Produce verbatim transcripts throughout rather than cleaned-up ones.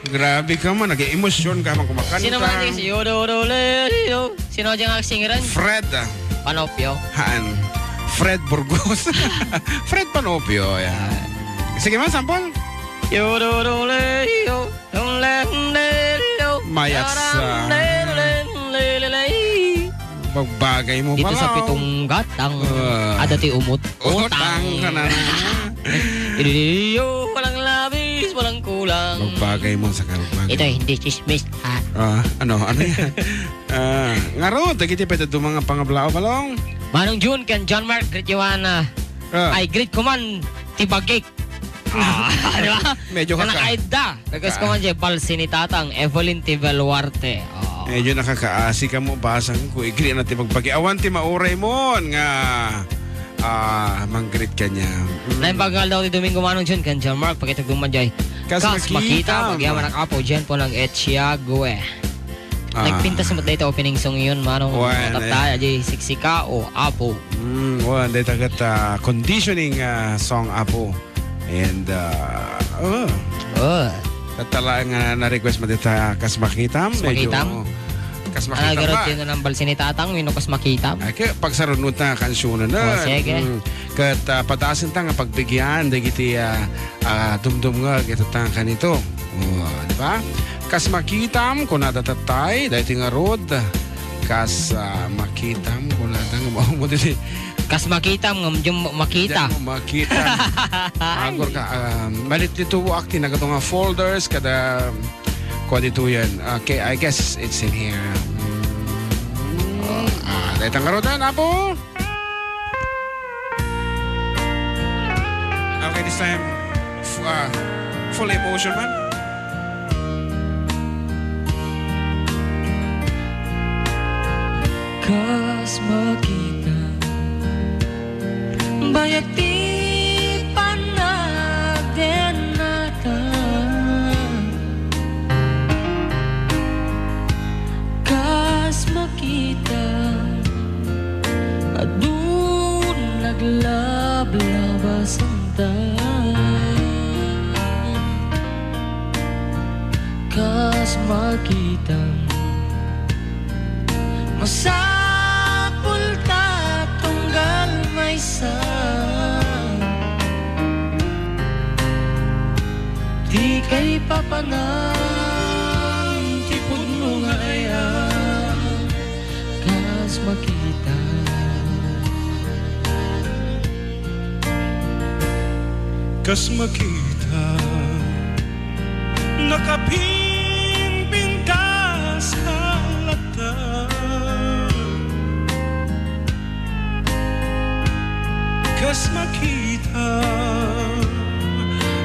Grabe ka man, nag-emosyon ka man kumakanta. Sino man ang si Yodo Dodo Leo? Sino ang singeran? Fred, ah. Panopio. Haan. Fred Burgos. Fred Panopio, yeah. Sige man, sample. Yodo Dodo Leo. Mayat sa Magbagay mo Dito pala, sa oh. Pitong gatang, Ah. Ada ti umut. Utang Utang. Ka na naman. Iyo, walang labis, walang kulang. Magbagay mo sa kalbag. Ito, hindi chismis, ha? Ah, ano, ano yan? Ah, ngarud, dagiti pwede dumang nga pangablao, balong? Manong Jun, ken John Mark, greet you, Ana. Ah. Ay, greet ko man, ti bagik. Ah, di ba? Medyo kaka- Anak Aida. Request ko man, Jay, Balsi ni Tatang, Evelyn Tibeluarte. Oh. Medyo nakakaasi ka mo, basang ko, igri na ti pagpagi. Awan ti mauray mo nga, ah, manggrit ka niya. Mm. Naimbag nga aldaw ti Domingo, Manong Jun, ken John Mark, pakitagdong man, Jay. Kas Kas makita, makita, ma- Agyaman ak Apo, Jen po nag-etchiague. Ah. Nagpintas met dayta opening song iyon, Manong. Wen, Tatay, eh. Ajay, siksika, o Apo. Mm, wen, dayta ket, ah, conditioning, ah, song, Apo. And, ah, oh. Oh. Tattala nga na-request mo dita, kas makitam, Kas medyo makitam? kas Ano, makitam garot ba? Yun ang balsi ni Tatang, wino kas makitam? Ay, kaya pagsarunod na, kansyona na. Oh, sige. Mm. Ket, ah, padasen ta nga pagbigyan, dagiti, ah, ah, dumdum nga, ito ta kanito. Oh, di ba? Kas makitam, kunada tatay, dahil tingarod. Kas, ah, makitam, kunada nga maumo dili. Kas makitam, ngem diam makita. Diam makita. Agor ka, um, malit dito, ak, tinagato nga folders, kada, kua dito yan. Okay, I guess it's in here. Mm, ah, dahil tangarodan, apo. Okay, this time, f-, ah, full emotion man. Kas makita, bayat ti panagdennata. Kas makita, adun naglablabasanta. Kas makita, masapul ta tunggal maysa. Ti kaipapanan ti pudno nga ayan, kas makita. Kas makita, nakapingpingtas ka latta. Kas makita,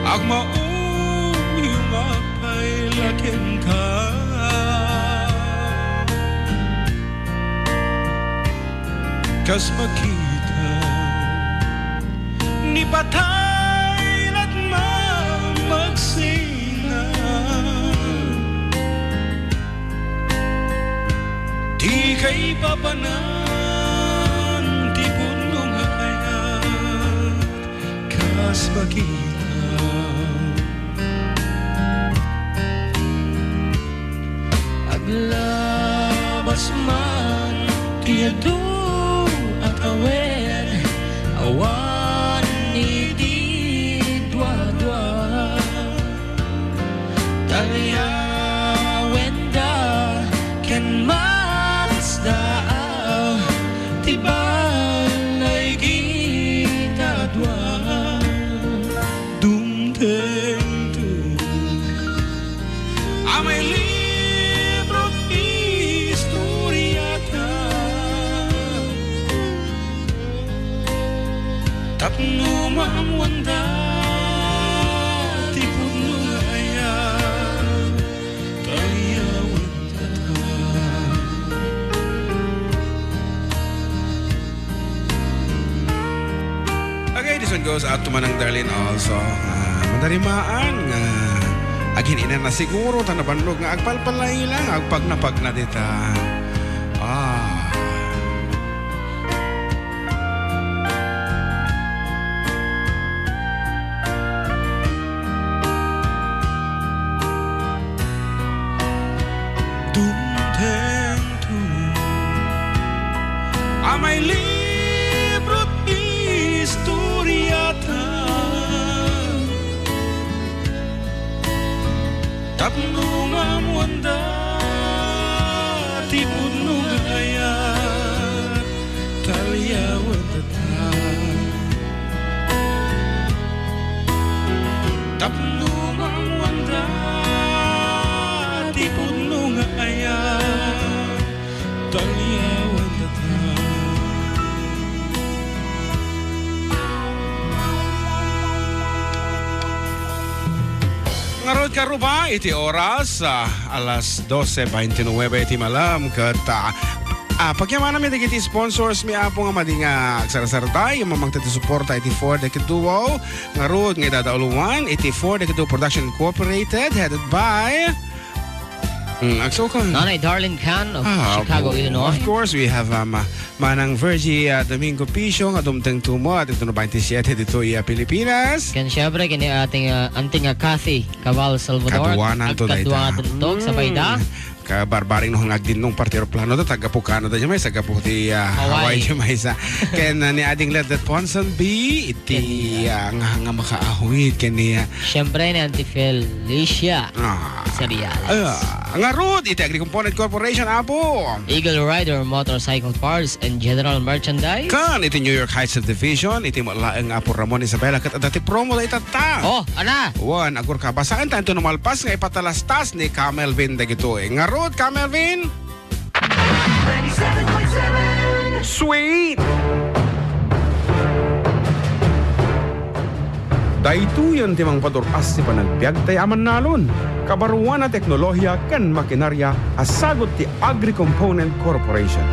agmauyong agpayla kenka. Kas makita, ni patay lat mamagsina. Ti kaipapanan ti pudno nga kayat, kas makita. Aglabas man ti adu a tawen, awan iti duadua. Talyawenda ken masdaaw ti balay kita dua. Dumtengto a may libro ti istoriata. Tapno maammoanda ti pudno nga ayat, talyawendata. Okay, this one goes out to Manang Darlene also. Ah, madarimaan nga agin-ina na siguro, ta nabannog nga agpalpalaila, agpagnapagna dita. Ah. Tapno nga ammoanda ti pudno nga ayat, taliawen ta. Tapno nga ammoanda ti pudno nga ayat, taliawen ta. Ngarud, karuba, iti oras, ah, alas doce veintinueve iti malam, ket, ah, ah, pagyamanam dagiti sponsors mi, Apo, nga madi nga agsarsarudiay, nga mamangted ti suporta iti Four Decade Duo. Ngarud nga idadauluan iti Four Decade Duo Production Incorporated, headed by, mm, agsukon. Nanay Darlene Khan of Ah, Chicago, Apo. Illinois. Of course, we have, um, ah, Manang Virgie, ah, Domingo Picio, nga dumteng tumot, ito na twenty-seven dito, iya Pilipinas. Ken siyempre, kini ating, ah, anting, ah, Kathy Cabal Salvador, Kaduanan to, dayta. Kaduanan to, sabay da. Mm. Kabarbaring no nga agdinnong parte eroplano da, taga po Canada diay maysa, taga po ti, ah, Hawaii. Hawaii diay maysa. Ken, ah, ni Ading Ledet Ponson B, iti, Ken, ah, nga, nga makaawit, ken ni, ah, Siyempre, ni Auntie Felicia Ah. Seriales. Ah, ngarud, iti Agri Component Corporation, Apo. Eagle Rider Motorcycle Parts and General Merchandise. Kan iti New York Heights Subdivision, iti mo laeng Apo Ramon Isabela, ket adda ti promo da itatta. Oh, ana? Wen, agurka, basaen tayo no malpas nga ipatalastas ni Kamelvin dagitoy. Ngarud, Kamelvin? Ninety-seven point seven. Sweet! Daytoyen ti mangpadur-as ti panagbiagtay a mannalon, kabaruan a teknolohiya ken makinarya a sagut ti Agri-Component Corporation.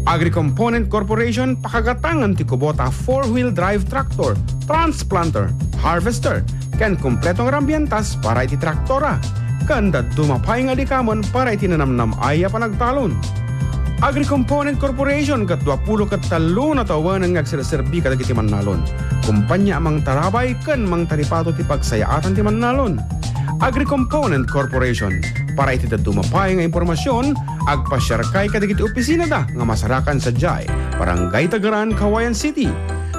Agri-Component Corporation, pakagatangan ti kubota a four-wheel drive tractor, transplanter, harvester, ken kompleto nga rambientas para iti traktora, ken dadduma pay nga adikamen para iti nanamnam-ay a panagtalon. Agri-Component Corporation ket duapulo ket tallo nga tawen nga agserserbi kadagiti mannalon. Kompania a mangtarabay ken mangtaripato ti pagsayaatan ti mannalon. Agri-Component Corporation. Para iti dadduma pay nga impormasion, agpasiarkay kadagiti opisinada nga masarakan sadiay, Barangay Tagaran, Cauayan City.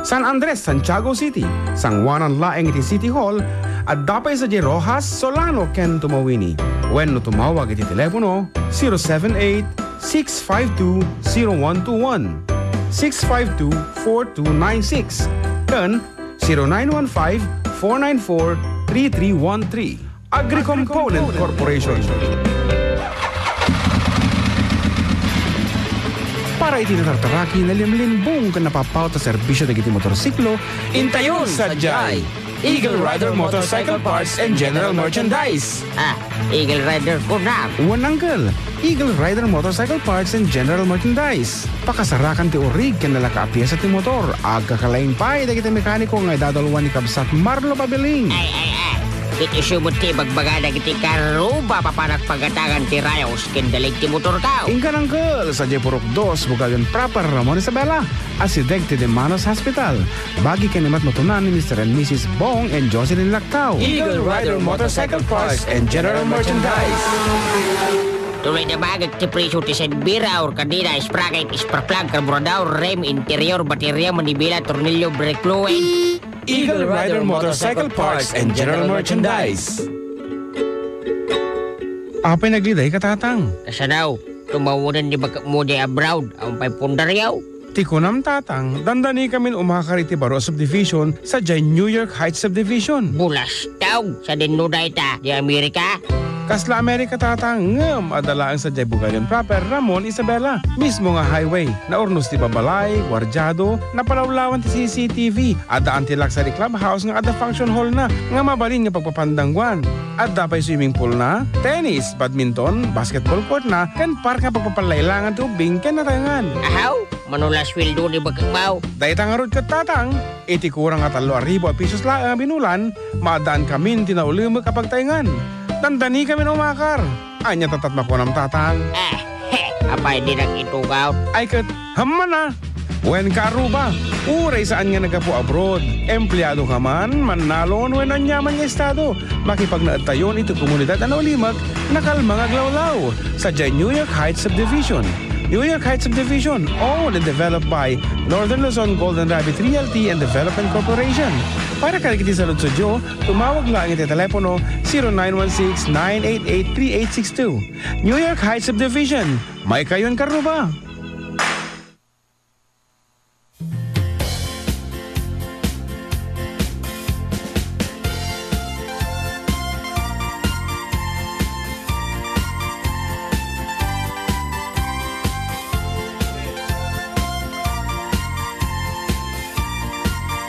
San Andres, Santiago City, sanguanan laeng iti City Hall, adda pay sadiay Roxas, Solano, ken Tumauini. Wenno tumawag iti telepono, zero seven eight, six five two, zero one two one, six five two, four two nine six, ken zero nine one five, four nine four, three three one three. Agri-Component Corporation. Para iti natartaraki, nalimlimbong ken napapaut a serbisio dagiti motorsiklo, intayon sadiay Eagle Rider Motorcycle Parts and General Merchandise. Ah, Eagle Rider ko na. Wen, Uncle, Eagle Rider Motorcycle Parts and General Merchandise. Pakasarakan ti urig ken nalaka a piesa ti motor. Agkakalaing pay dagiti mekaniko nga idadaluan ni kabsat Marlo Pabiling. Ay, ay, ay. Ket isu met ti ibagbaga dagiti karuba papanak paggatangan ti rayos ken dalig ti motortaw. Inka, Uncle, sadiay Purok Dos, Bugayon Proper, Ramon Isabela, asideg ti Demanos Hospital. Bagi ken ni Matmatunan ni Mister and Missus Bong and Jocelyn Lactao. Eagle Rider Motorcycle Parts and General Merchandise. Tuloy na bagik ti presyo ti side mirror, kadena, sprocket, spark plug, karburador, rim, interior, baterya, manibela, tornilyo, brake fluid. Eagle Rider Motorcycle Parts and General Merchandise. Apay, nagliday ka, Tatang? Kasanaw, tumawanan ni bakmo di abroad, ang pay pundaryaw. Ti kunam, Tatang, dandanikamin umakar iti baro a subdivision, sadiay New York Heights Subdivision. Bulastaw, sadinno dayta, di Amerika? Kasla Amerika, Tatang, ngem adda laeng sadiay Bugayon Proper, Ramon Isabela. Mismo nga highway, naurnos ti babalay, guardiado, napalawlawan ti C C T V, addaan ti luxury clubhouse nga adda function hall na, nga mabalin nga pagpapandangguan. Adda pay swimming pool na, tennis, badminton, basketball court na, ken park nga pagpapalailangan ti ubbing ken nataengan. Ahaw, mano la sueldo ni bakmo? Dayta ngarud ket, Tatang, iti kurang a tallo a ribu a pesos laeng a binulan, maaddaankamin ti naulemek a pagtaengan. Dandanikamin umakar. Ania tattat makunam, Tatang? Eh, he, apay dinak itugaw? Ay ket, hammana! Wen, karuba, uray saan nga naggapu abroad, empleado ka man, mannalon, wen aniaman nga estado, makipagnaedtayon iti komunidad a naulimek, nakalma nga aglawlaw, sadiay New York Heights Subdivision. New York Heights Subdivision, owned and developed by Northern Luzon Golden Rabbit Realty and Development Corporation. Para kadagiti saludsodyo, tumawag laeng iti telepono zero nine one six, nine eight eight, three eight six two. New York Heights Subdivision, maikayon Karuba.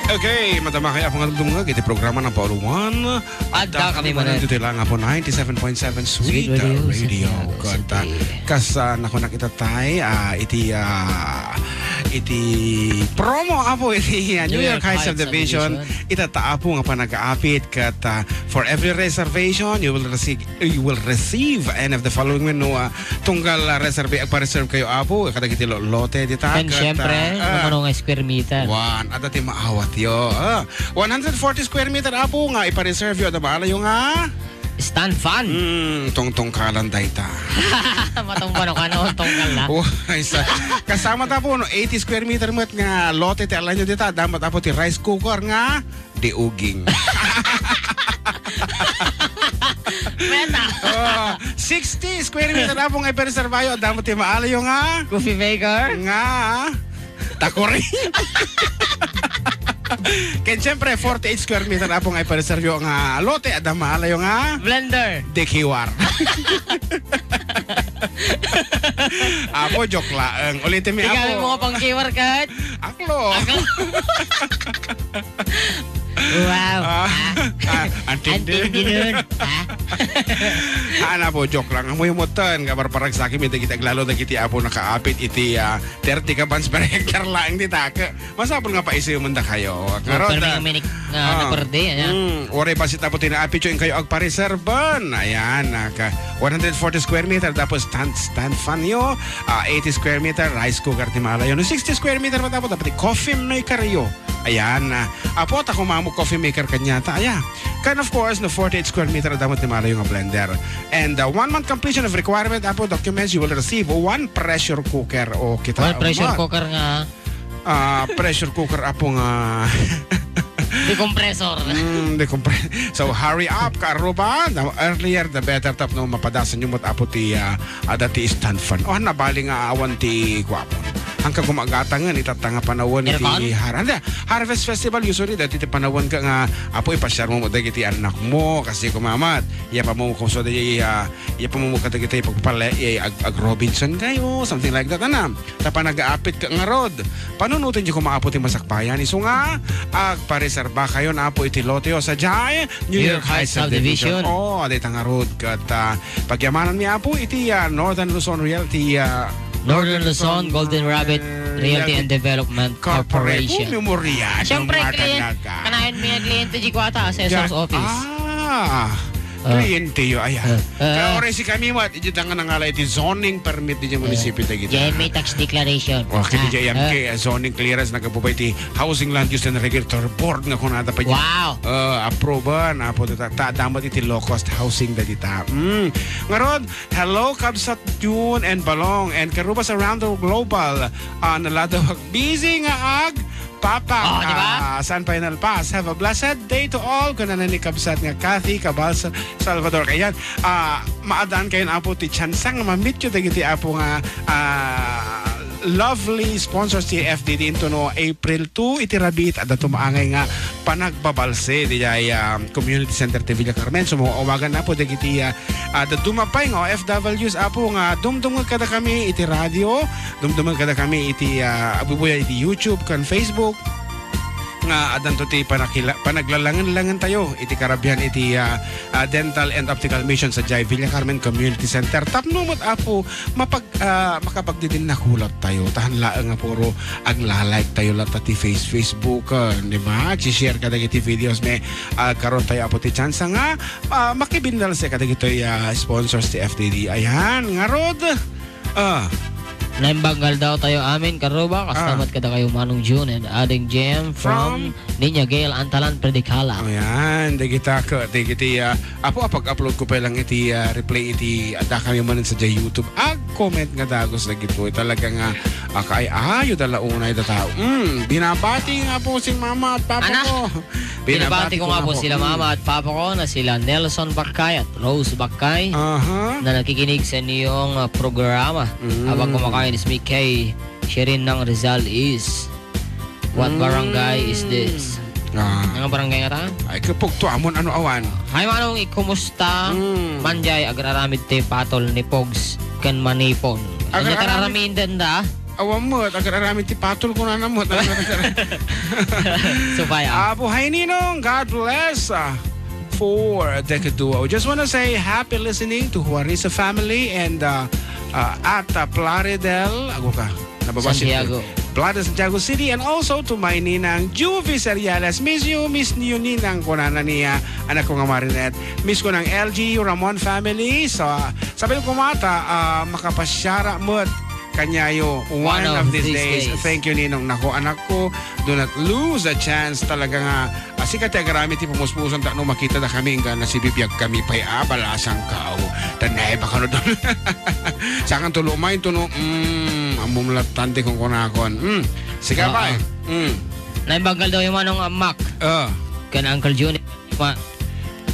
Okay, madama kay ako nga dumdumngeg iti programa nga Pauluan. Adda kami manen. Ditoy lang po ninety-seven point seven Sweet Sweet Radio, Radio. Sweet Radio, Kat, ah, Sweet Radio. Kas, ah, nakunak itatay, ah, iti, ah, iti promo, apo, iti, ah, New New York York Heights Heights Subdivision. Subdivision. Itata, apo, nga panag-aapit kat, ah, for every reservation, you will receive, you will receive any of the following menu, ah, tunggal, ah, reserve, agpa-reserve kayo, apo, kadagiti lo-, lote, dita, And kat, syempre, ah, ah, ano nga square meter? Wan, adda ti maawat yo. Ah, one hundred forty square meter, apo, nga ipa-reserve yo, adda maala yo nga? Stand fan. Hmm, tungtungkalan dayta. Matumba no kano, tungkal na. Oh, ay, sa-, kasama ta po, no, eighty square meter met nga lote ti alanyo dita, damat apo ti rice cooker nga diuging. Meta. Oh, sixty square meter apo nga ipa-reserve yo, damat ti maala yo nga? Coffee maker? Nga? Takuri. Ken siyempre, forty-eight square meter apo nga ipa-reserve yo nga lote, adda maala yo nga? Blender. Dekiwar. Apo, joke laeng. Ulitin mi, Ikaw apo. Mo nga pang-kiwar, Kat. Aklo. Aklo. Wow. Ah, Ah. ah, antindi. Antindi nun. Ah. Ana po, joke lang. Amoy mutan, kabarparag sa akin, may dagiti aglalo, dagiti apo nakaapit iti, ah, thirty ka bans per hectare laeng ti take. Masapul nga paisemenda kayo. Ngarud, Pero ah, minik-, ah, ah, na per day, ayan. Mm, waray basit apo ti naapit yo, inkayo agpareserban. Ayan, naka one hundred forty square meter, tapos stand, stand fan yo, ah, eighty square meter, rice cooker ti maala yo. No sixty square meter, matapos dapat ti coffee maker yo. Ayan, ah, apo, ta kumamo coffee maker kanyata. Ayan. Kan, of course, no forty-eight square meter, dapat ti maala yo nga blender. And, uh, one month completion of requirement, apo, documents, you will receive one pressure cooker. O, kita One pressure mo. Cooker nga. Ah, pressure cooker, apo, nga. Decompressor. Mm, decompre-, so, hurry up, Karuba. The earlier, the better. Tapno mapadasan yo met, apo, ti, ah, adda ti stand fan. O, nabali nga awan ti kuapon. Ang kagumagatangan, itatta nga panawan iti Aircon? Har-, anda, Harvest Festival, usually, dati ti panawan ka nga, apo, ipasiar mo dagiti anak mo, kasi kumamat. Iya pa mo, kung so, di, ah, iya pa mo kadagiti pagpala, eh, ag-, ag-Robinson kayo, something like that, ana. Ta panagaapit ka ngarud. Panunoten ti kumaapo ti masakbayan. Isu nga, agpareserba kayon, apo, iti loteo sadiay New York Heights Subdivision. Oh, adda ita ngarud. Kat, ah, pagyamanan mi, apo, iti, ah, Northern Luzon Realty, ah, Northern Luzon, Golden Rabbit Realty and Development Corporation. Memorial. Siyempre, kliyente, kanayon mi nga kliyente di ko ata, assessor's office. Ah. Ah. Kliyente yo, aya. Ah. Kaya Ah. oray si kami, mat, iti nga nangala iti zoning permit di Ah. munisipyo dagiti. Diyan may tax declaration. Okay, Ah. diyan Ah. kay, ah, zoning clearance, nagabubay ti Housing Land Use and Regulatory Board nga kunada pa diyan. Wow. Ah, approvean, apo, ta, ta, damat iti low cost housing dagita. Mm. Ngarud, hello, Kabsat June and Balong and Karubas around the global. Ah, naladawag busy nga ag Papa, Oh, di ba? ah, San Final Pass. Have a blessed day to all. Kuna na ni Kabsat nga Kathy Cabal Sa-, Salvador. Ayan, ah, maadaan kayon, apo, ti tsansa nga mamityo dagiti, apo, nga, ah, lovely sponsors ti F D D into no April two iti Rabit. Adda tumaangay nga panagbabalse di ay, ah, Community Center ti Villa Carmen. So, maawagan na po dagiti, ah, ah, dadduma pay nga O F Ws, apo, nga dumdumngeg kada kami iti radio, dumdumngeg kada kami iti, ah, abubuya iti YouTube kan Facebook, nga addanto ti panakila-, panaglalangen-langen tayo iti karabian iti, ah, ah, dental and optical mission sadiay Villa Carmen Community Center. Tapno met, apo, mapag-, ah, makapagdidinnakulat tayo. Tahan laeng nga puro agla-like tayo latta ti face-, Facebook, ah, di ba? Ag-share kadagiti videos, me, ah, karon tayo, apo, ti tsansa nga ah, makibinalse kadagitoy, ah, sponsors ti F D D. Ayan, ngarud. Ah. Naimbag nga aldaw tayo amin, karuba. Kasta Ah. met kadakayo Manong June and Ading Jem from From? Niña Gail Antalan Predicala. Ayan, dagita ka, dagiti, ah, apo, ah, pag-upload ko pa lang iti, ah, replay iti, adda kami man sa YouTube. Ag-comment nga dagus dagitoy. Talaga nga, ah, kaay-ayo da la unay da tao. Mm, binabati nga po si mama at papa Ana? ko. Binabati ko nga po sila Mm. mama at papa ko na sila Nelson Bakay at Rose Bakay Aha. na nakikinig sa inyong, ah, programa Mm. habang kumakain is Mikay Shirin ng Rizal is, what Mm. barangay is this? Ah. Anong barangay nga ta? Ay, kapag to, amon ano awan? Hi, Manong, ikumusta? Mm. Manjay, agraramid ti patol ni Pogs ken Manipon. Agraramid? Anya tararaminden da? Awan met, agraramid ti patol ko na namot. Supaya. Apo, hi, Ninong. God bless, ah, for the Kaduaw. Just wanna say happy listening to Juarez family and, uh, uh, at, uh, Plaridel. Ago ka. Nababas Santiago. Plaridel, Santiago City, and also to my ninang Juvie Seriales. Miss you, miss you, ninang, kunana niya, anak ko nga Marinette. Miss ko ng L G Ramon family. So, uh, sabi ko mata, uh, makapasyara mo kanyayo one One of of these these days. days. Thank you, Ninong. Nako, anak ko, do not lose a chance. Talaga nga, ah, sika ti agarami ti pumuspusan ta no makita da kami, nga nasibibiag kami pay, ah, balasang kao. Tanay, baka no doon. Sakan tulo may tuno, mm, amum lattan ti kungkunakon. Mm, sika Oo. pay. Mm. Naimbag nga aldaw yung Manong Mac. Ah. Kan Uncle Juni. Ma-,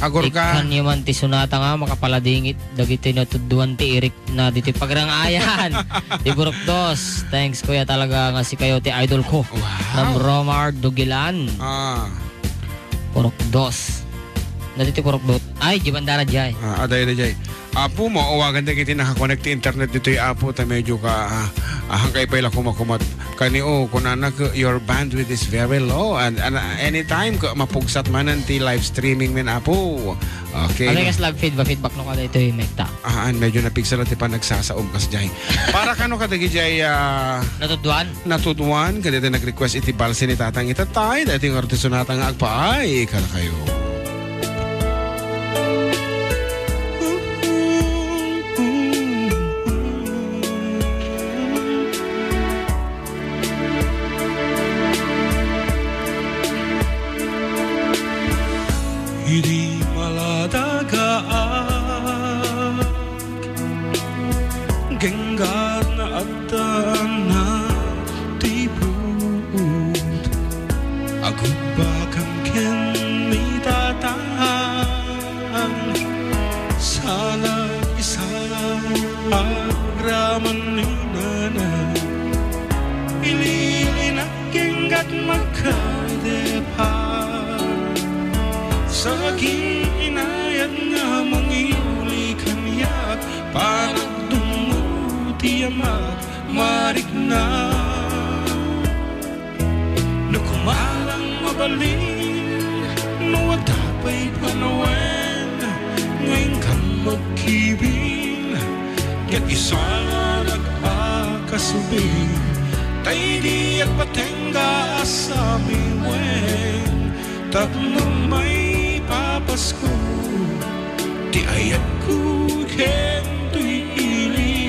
Agor ka. Ikkan man ti sunata nga makapaladingit dagiti natuduan ti irik na ditoy pagrangayan. Ti Burok Dos. Thanks, kuya, talaga nga sikayo ti idol ko. Wow. Nam Romar Dugilan. Ah. Burok Dos. Na ditoy Burok Dos. Ay, di bandara jay. Ah, aday, aday, jay. Apo, mo, awagan dagiti nakakonek ti internet ditoy, Apo, ta medyo ka, ah, ah, hangkay pay la kumakumat. Kani, o, kunana, k-, your bandwidth is very low. And, and, uh, anytime, k-, mapugsat manen ti live streaming men, Apo. Okay. Ano kas lag feedback, feedback no kada ito'y mekta? Ah, an, medyo napigsa lang ti panagsasaom kas jay. Para kano kadagijay, ah, Natuduan? natuduan, kadagijay nag-request iti balse ni Tatang Itatay, dati nga artista nata nga agpaay, kada kayo. Idi maladagaak, genggatna adda na ti puot. Agubbakam ken ni Tatang. Salak-salak agraman ni Nanay. Ililinak kenggat magkadepa. Sakin inayat nga mangiuli kaniak. Panagdungo ti amak marikna. No kumalang mabalin, no adda pay panawen, nga inkan magkibin, ket isalanak a kasubing, ta idi agpatengga a samiwen, tapno maipapasko ti ayatko ken ti ili.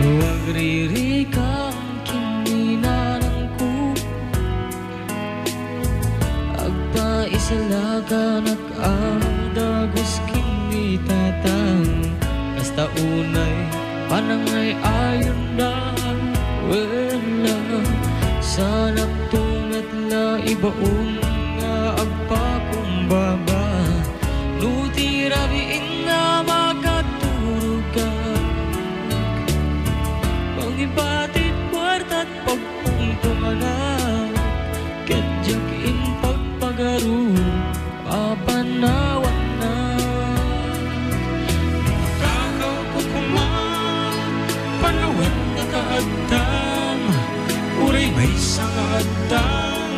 No agririkam ken ni nanangko, agpaisalakanak a dagus ken ni Tatang. Kasta unay panangay-ayonna, wen la, salakto met la ibaon nga agpakumbaba. No ti rabiin nga makaturogak, mangipatid kuartat pagpungtonganak, ket diak impagpagaro a panawanna. Kakawko koma, panawanna ta addam, uray maysa nga addang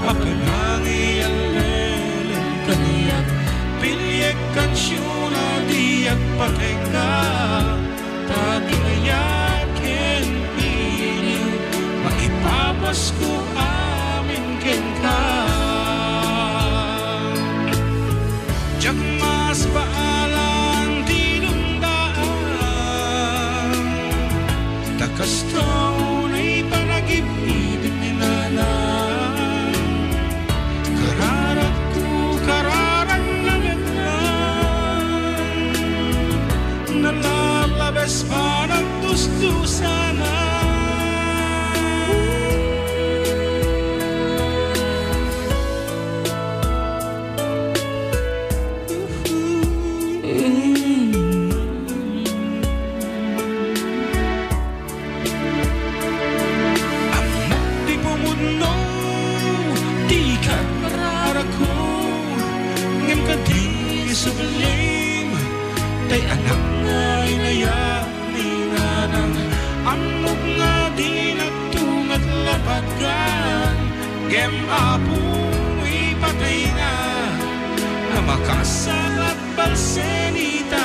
a panangiallelen kaniak, piliek kansiona diak patengga, ta ti ayat ken iliw, maipapasko amin. Ngem Apo, ipatayna, nga makasal a balsem ita.